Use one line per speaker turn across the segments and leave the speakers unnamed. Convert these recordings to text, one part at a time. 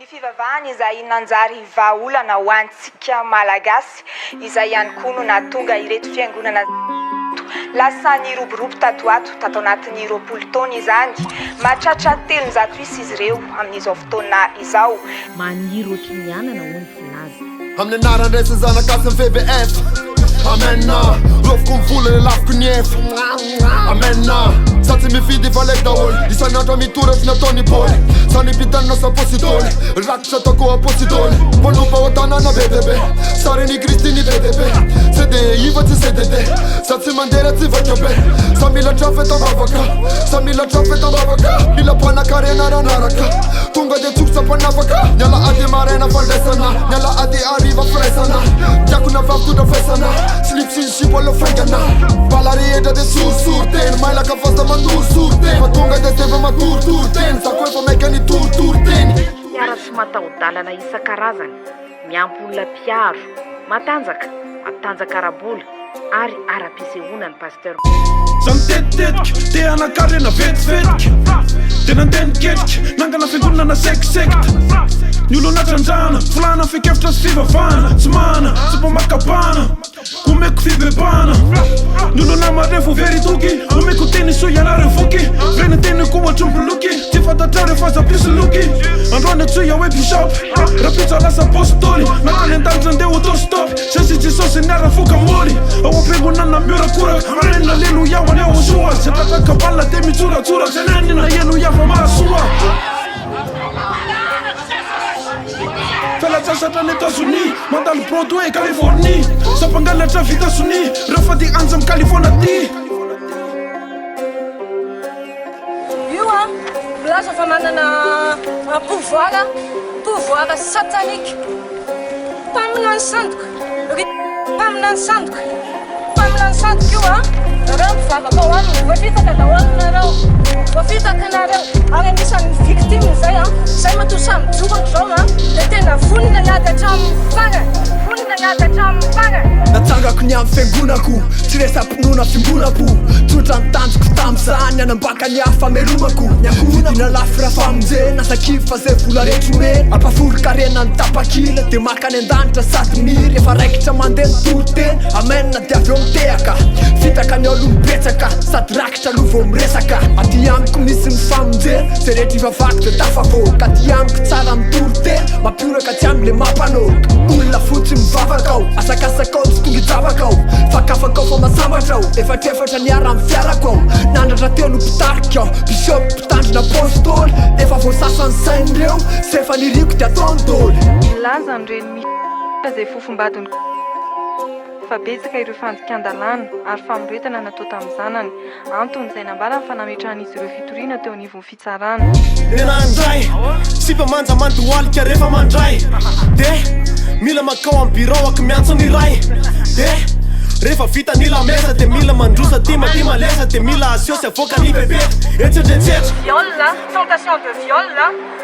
Ny fivavahana izay nanjary vahaolana ho antsika Malagasy, izay ihany koa no nahatonga ireto fiangonana lasa niroborobo tato ho ato, tato anatin'ny 20 taona izany. Mahatratra 300 isa izy ireo amin'izao fotoana izao.
Maniry ohatry ny anana hoy ny filaza.
Amin'ny anaran'ny Ray sy ny Zanaka sy ny VVF Amen Rofiko ny vola lelafiko ny efa Amen Za tsy mifidy fa lay daholo Isan'andro mitory tsy nataon'i Paoly Sa ny mpitanina sa apositoly Rakitra ataoko apositoly Mpanompo ao an-tanàna be dia be Sarin'i Kristy ny be dia be CDI fa tsy CDD Za tsy mandeha raha tsy vaika be Za mila trafet am-bavaka Za mila trafet am-bavaka Mila mpanakarena ranaraka Tonga dia tsofotra mpanapaka Ny alahady maraina fandraisana Ny alahady hariva firaisana Diakona vavy tondra faisana Slip sy ny zipo aleo faingana Bala rehetra dia sorisory teny Mailaka fasta mandorisory teny Fa tonga dia zefa matoritory teny Za koa efa maika nitoritory teny
Fiara tsy mataho-dalana isan-karazany, miampy olona mpiaro, matanjaka, matanjaka ara-bola ary ara-pisehoana ny Pasteur.
Za mitetitetika, te hanankarena vetivetika De nandeha niketrika, nangana fiangonana sek sekta Ny olona trandrahana, volana fehin-kevitra sy fivavahana Tsy mahana, tsy mba maka bahana, omeko fibebahana Ny olona marefo very toky, omeko teny soa ianareo voky Vrai ny teniko ohatry ny boloky, tsy fantatrareo fa za mpisoloky Androany antsoy aho hoe bishop, rahampitso aho lasa apostoly Nankany an-danitra ndeha auto-stop. Zay sy Jesosy niara-voka moly Ao am-piangonana miorakoraka Amen aleloia ho an'i Yahoshua Zay tratra kabala dia mitsoratsoraka Zay nanina henoia fa mahasoa Fialan-tsasatra any Etazonia Mandalo Broadway Californie Za mpangalatra vita sonia Reo fa dia anjam California aty.
Io an, milaza fa manana un pouvoir, pouvoir satanique. Mpaminany sandoka, ry mpaminany sandoka, mpaminany sandoka io an, nareo mpivavaka ao aminy, voafitaka daholo nareo, voafitaka nareo, ary anisan'ny victime izay an, izay matoa samy mijoro ohatr'izao an, dia tena vonona hiady hatramin'ny farany, vonona hiady hatramin'ny farany.
Natsangako ny amin'ny fiangonako, tsy resa-pinoana fiombonam-po, tsotra ny tanjoko tamin'izany, hanambaka ny hafa hamelomako, ny ankohonako, vidina lafo raha famonjena, aza kivy fa zay vola rehetra omena, ampahafolon-karena ny tapakila, dia maka any an-danitra sady miry, efa raikitra mandeha ny toriteny, amen dia avy eo mitehaka, fitaka ny ao aloha betsaka, sady rakitra aloha vao miresaka, aty amiko misy ny famonjena, zay rehetra ivavako dia tafavoaka, aty amiko tsara ny toriteny, mampioraka tsy amiko le mampanoaka, olona fotsy mivavaka ao, asakasaka ao tsy tonga hijabaka ao, fakafaka ao fa masambatra ao, efatrefatra niara amin'ny fiarako ao, nandratra teo no mpitarika ao, bishop mpitandrina apostoly, efa voasasa ny sain'ireo, zay efa niriko dia ataony doly.
Nilaza ny renin'i Michel izay fofombadin'i fa betsaka ireo fandikan-dalàna ary famoretana natao tamin'ny zanany. Antony izay nambarany fa nametrahan'izy ireo fitoriana teo anivon'ny fitsarana.
Tena handray Sipa manja mandohalika rehefa mandray De mila mankao am birao aky miantso ny ray De rehefa vita ny lamesa de mila mandroso aty maty malesa de mila asio sy avoaka ny fepetra Etsetra etsetra.
Viol, tentation de viol,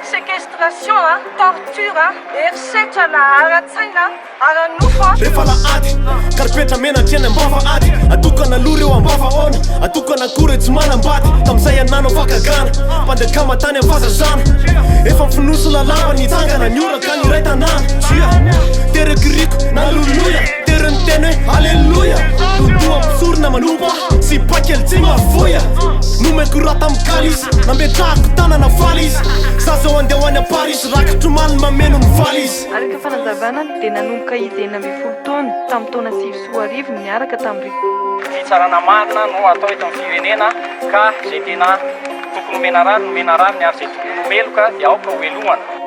séquestration, torture, herisetra na ara-tsaina. Ara-nofo a!
Rehefa alahady, karipetra mena hatreny am-bava ady Atokana aloha reo am-bava aona Atokana koa reo tsy manambady Tamin'izay aho nanao fakagana Mpandeha akama tany am fahazazana Efa mifonosona lamba nitsangana Nihoraka ny iray tanàna Tsia! Tereko iriko naloloya Tery niteny hoe Aleloia Dondoa mpisorona manompo ahy Sy bakely tsy mahafoy ahy Nomeko rà tamin'ny kalisy Nametrahako tanana faly izy Za zao andeha ho any Paris Rakitro omaly mameno ny valizy
Araka ny fanazavana dia nanomboka izy 16 taona, tamin'ny taona 2009 niaraka tamin'ny.
Fitsarana marina no atao eto amin'ny firenena ka izay tena tokony homena rariny omena rariny ary izay tokony ho meloka dia aoka ho helohana.